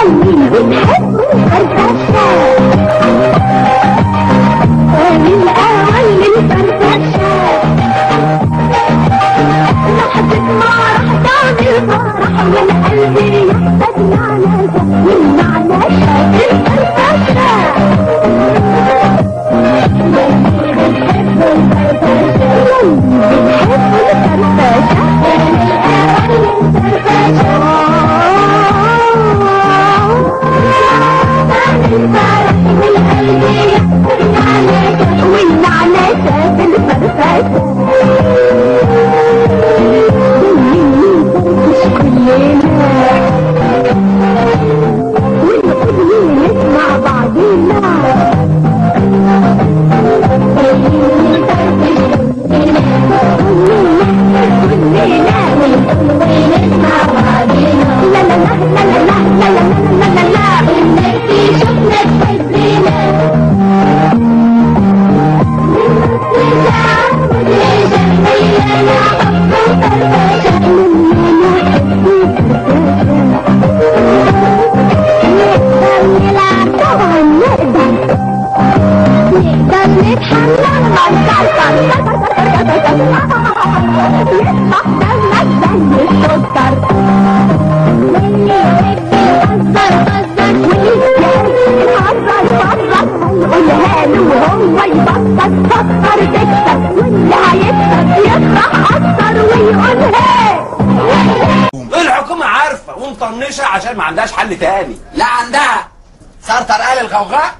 ياللي بتحبوا الفرفشه، الأول للفرفشه، لحظة ما راح تعمل فرح والقلب يحتاج نعناشة، والنعناشة في الفرفشه. ياللي بتحبوا الفرفشه، ياللي بتحبوا الفرفشه، الأول للفرفشه، تعمل فرح والقلب يحتاج نعناشة، والنعناشة في الفرفشه. نفرفش كلنا ونقول نسمع بعضينا، نفرفش كلنا ونقول نسمع بعضينا. لا لا لا لا لا لا لا لا لا، الناس تشوفنا تحبنا، نقدر نلعب طبعا، نقدر نتحمل نطلع دمنا زي السكر، واللي يحب يهزر هزر، واللي يحب يهزر هزر، هنقولها له وهو يبطل فكر تكسب، واللي هيكسب يفرح اكتر ويقولها. الحكومة عارفة ومطنشة عشان ما عندهاش حل تاني. لا عندها. سارتر قال الغوغاء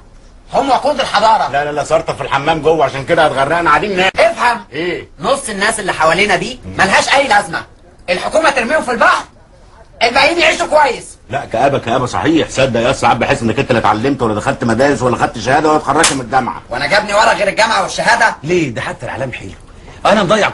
هم وقود الحضارة. لا لا لا، سارتر في الحمام جوه، عشان كده هتغرقنا قاعدين ناكل. افهم ايه؟ نص الناس اللي حوالينا دي ملهاش أي لازمة، الحكومة ترميهم في البحر، الباقيين يعيشوا كويس. لا كآبة كآبة صحيح. صدق يا ساعات بحس انك انت لا اتعلمت ولا دخلت مدارس ولا خدت شهادة ولا اتخرجت من الجامعة. وانا جابني ورا غير الجامعة والشهادة؟ ليه؟ ده حتى الإعلام حلو. أنا مضيع